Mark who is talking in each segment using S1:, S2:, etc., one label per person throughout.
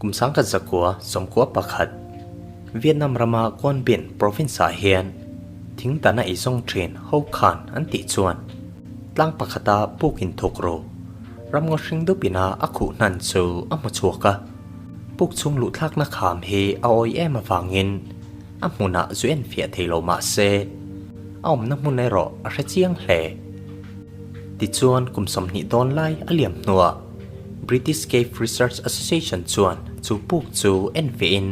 S1: Kum 1991, Vietnam rama Quang Binh province-ah hian thing tana ei zawng thin ho khan an tih chuan tlang pakhata puk inthuk ru ramngaw hring dup ina a khuh hnan chu a hmu chhuak a. Puk chhung luhthlakna kham hi a awi em avangin a hmunah zu enfiah thei lo mah se a awmna hmun erawh a hre chiang hle. Tichuan kum 20 dawn lai a liam hnuah British Cave Research Association chuan chu puk chu en vehin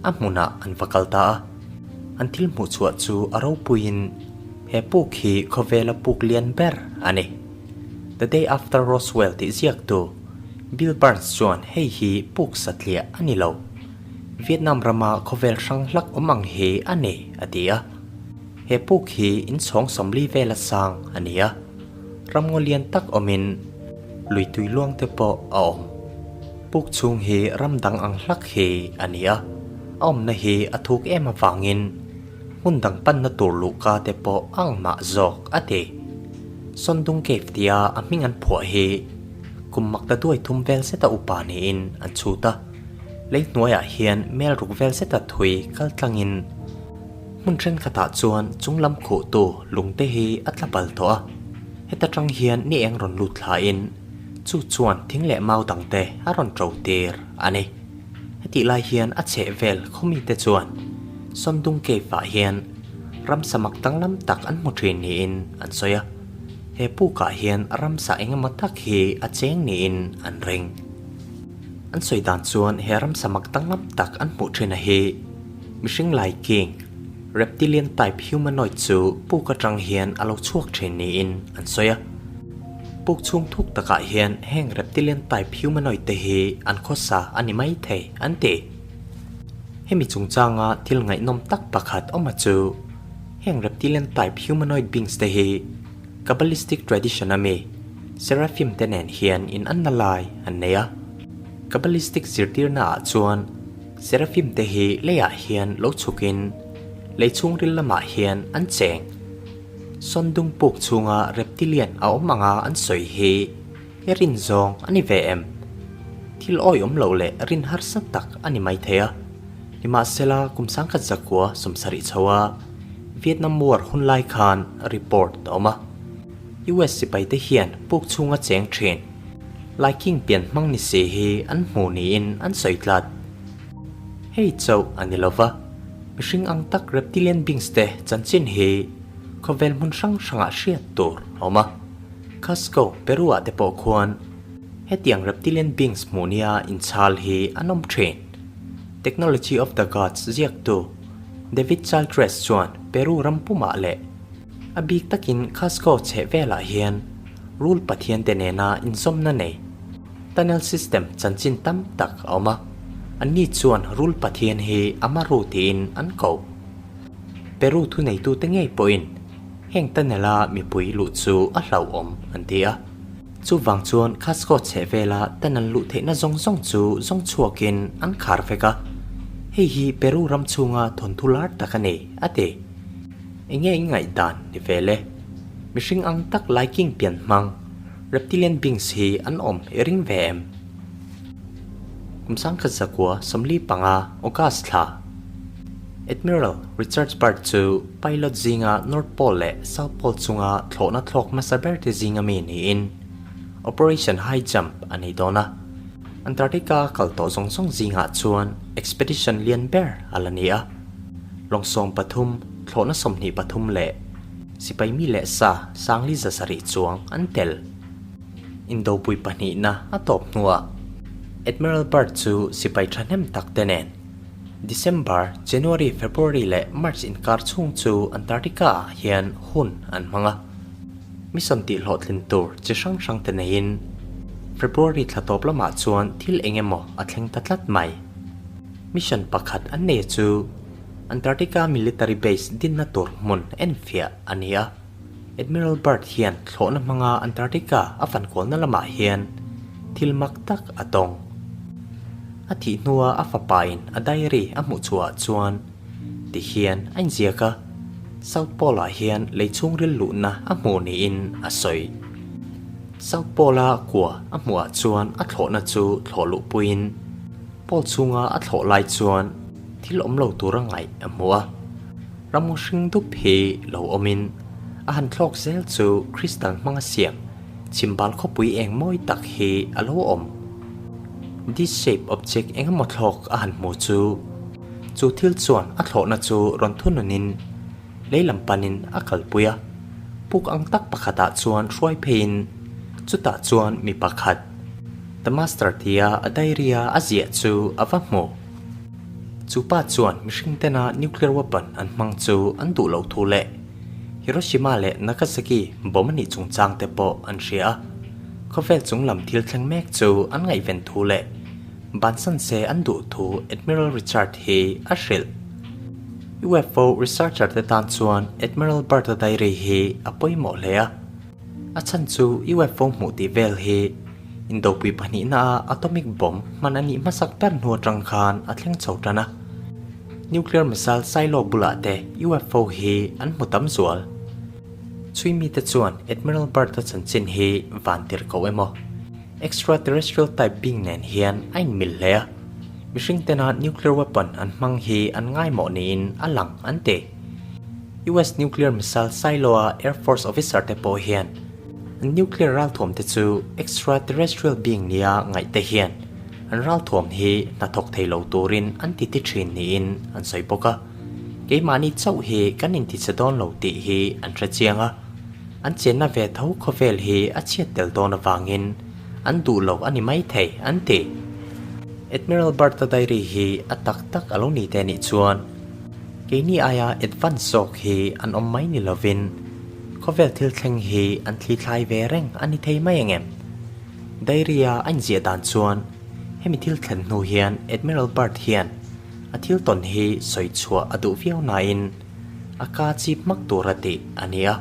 S1: a hmunah an va kal ta a. An thil hmuh chhuah chu a ropuiin he puk hi khawvela puk lian ber a ni. The Day After Roswell tih ziaktu Bill Burns chuan hei hi puk satliah a ni lo. Vietnam rama khawvel hrang hlak awm ang hi a ni, a ti a. He puk hi inchhawng 40 vela sang a ni a, ramngaw lian tak awmin lui tui luang te pawh a awm. Puk chhung hi ram dang ang hlak hi a ni a, a awmna hi a thuk em avangin hmun dang panna tur luhka te pawh a ang mah zawk a ti. Sondung Cave tia a hming an phuah hi kum makta duai thum vel zeta upa niin an chhut a, lei hnuaiah hian mel ruk vel zeta thui kal tlangin Hmun thenkhatah chuan chunglam khuhtu lungte hi a tla bal tawh a, heta tang hian ni eng rawn lut thlain chu chuan thing leh mau dangte a rawn ṭo tir a ni. Hetih lai hian a chheh vel khawmite chuan Sondung Cave-ah hian ramsa mak danglam tak an hmu ṭhin niin an sawi a, he pukah hian ramsa engemaw tak hi a cheng niin an ring. An sawi dan chuan he ramsa mak danglam tak an hmuh ṭhin a hi Mihring lai king, reptilian type humanoid chu puk atang hian a lo chhuak thin niin an sawi a. Puk chhung thuk takah hian heng reptilian type humanoid te hi an khawsa a ni mai thei an ti. Hemi chungchanga thil ngaihnawm tak pakhat awm a chu heng reptilian type humanoid beings te hi Kabbalistic tradition a mi Seraphim te nen hian in anna lai an nei a. Kabbalistic zirtirna ah chuan Seraphim te hi leiah hian lo chhukin lei chhungril lamah hian an cheng. Sawndung puk chhunga reptilian a awm anga an sawi hi i rin zawng a ni ve em? Thil awi awm loh leh rin harsa tak a ni mai thei a. Nimahsela kum 1970 chho a Vietnam War hun lai khan report a awm a. US sipai te hian puk chhunga cheng thin. Laiking pian hmang ni si hi an hmu niin an sawi tlat. Hei chauh a ni lova, mihring ang tak reptilian beings te chanchin hi khawvel hmun hrang hrangah hriat tur a awm a. Cusco, Peru ah te pawh khuan hetiang reptilian beings hmuh nia inchhal hi an awm thin. Technology of the Gods ziaktu David Childress chuan Peru ram pumah leh a bik takin Cusco chheh velah hian Rul Pathiante nena inzawmna nei tunnel system chanchin tam tak a awm a, anni chuan Rul Pathian hi Amaru tiin an ko. Peru thuneitute ngei pawhin heng tunnel-a mipui luh chu a hlauhawm an ti a, chuvang chuan Cusco chheh vela tunnel luh theihna zawng zawng chu zawng chhuakin an khar vek a, hei hi Peru ram chhunga thawnthu lar tak a ni, a ti. Enge i ngaihdan ni vel e? Mihring ang tak laiking pian hmang reptilian beings hi an awm i ring ve em? Kum 1945 August thla Admiral Richard Byrd chu pilot zinga North Pole leh South Pole chunga thlawhna thlawk hmasa ber te zinga mi niin Operation High Jump a nei dawn a. Antarctica kal tawh zawng zawng zingah chuan expedition lian ber a la ni a. Lawng 13, thlawhna 23 leh Sipai mi leh sa Sangli 700 chuang an tel. Indopui pahnihna a tawp hnuah Admiral Byrd chu sipai thahnem tak te nen December, January, February leh March inkar chhung chu Antarctica ah hian hun an hmang a. Mission tih hlawhtlin tur chi hrang hrang te neiin February thla tawp lamah chuan thil eng emaw a thleng ta tlat mai. Mission pakhat an nei chu Antarctica Military Base dinna tur hmun enfiah a ni a. Admiral Byrd hian thlawhna hmanga Antarctica a fankualna lamah hian thil mak tak a tawng. A thih hnua a fapain a diary a hmuh chhuahah chuan ti hian a inziak a, South Pole-ah hian lei chhungril luhna a hmuh niin a sawi. South Pole-a kua a hmuhah chuan a thlawhna chu thlawh luhpuiin. Pole chhunga a thlawh lai chuan thil awm lo tura ngaih a hmu a. Ramngaw hring dup hi lo awmin a han thlawk zel chu crystal hmanga siam chhimbal khawpui eng mawi tak hi a lo awm. Disc shape object eng emaw thlawk a han hmu chu chu thil chuan a thlawhna chu rawn thununin lei lam panin a kalpui a. Puk ang tak pakhatah chuan hruai pheiin chutah chuan mi pakhat The Master tia a diary a a ziah chu a va hmu. Chu pa chuan mihring tena nuclear weapon an hmang chu an duh loh thu leh Hiroshima leh Nagasaki bomb a nih chungchang te pawh an hria a. Khawvel chung lam thil thleng mek chu an ngaihven thu leh bansan se an duh thu Admiral Richard hi a hrilh. UFO researcher te tan chuan Admiral Byrd-a diary hi a pawimawh hle a. A chhan chu UFO hmuh tih vel hi Indopui pahnihna a atomic bomb hman a nih hmasak ber hnu atang khan a thleng chho tan a. Nuclear missile silo bulah te UFO hi an hmu tam zual. Chhui mite chuan Admiral Byrd-a chanchin hi van tir ko emaw extraterrestrial type being nen hian a inmil hle a. Mihring tena nuclear weapon an hmang hi an ngaimawh niin a lang an ti. US nuclear missile silo-a Air Force officer te pawh hian an nuclear ralthuam te chu extraterrestrial being nia ngaih te hian an ralthuam hi hnathawk thei lo turin an ti ti thin niin an sawi bawk a. Keimahni chauh hi kan intichhe dawn lo tih hi an hre chiang a, an chenna ve tho khawvel hi a chhiat tel dawn avangin an duh lo a ni maithei an ti. Admiral Byrd-a diary hi a tak tak a lo ni te nih chuan Keini aia advance zawk hi an awm mai ni lovin khawvel thil thleng hi an thli thlai ve reng a ni thei mai ang em? Diary-a a inziah dan chuan hemi thil thlen hnu hian Admiral Byrd hian a thil tawn hi sawi chhuah a duh viau nain a ka chip hmak tur a tih a ni a.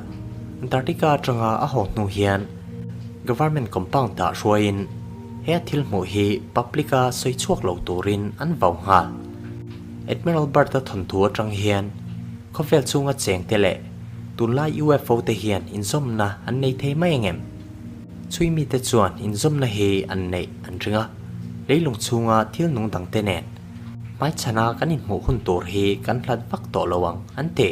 S1: Antarctica atanga a haw hnu hian Government compound-ah hruaiin he a thil hmuh hi public-a sawi chhuak lo turin an vau nghal. Admiral Byrd-a thawnthu atang hian khawvel chhunga chengte leh tunlai UFO te hian inzawmna an nei thei mai ang em? Chhui mite chuan inzawmna hi an neih an ring a, leilung chhunga thil nung dangte nen hmaichhana kan inhmuh hun tur hi kan hlat vak tawh lo ang an ti.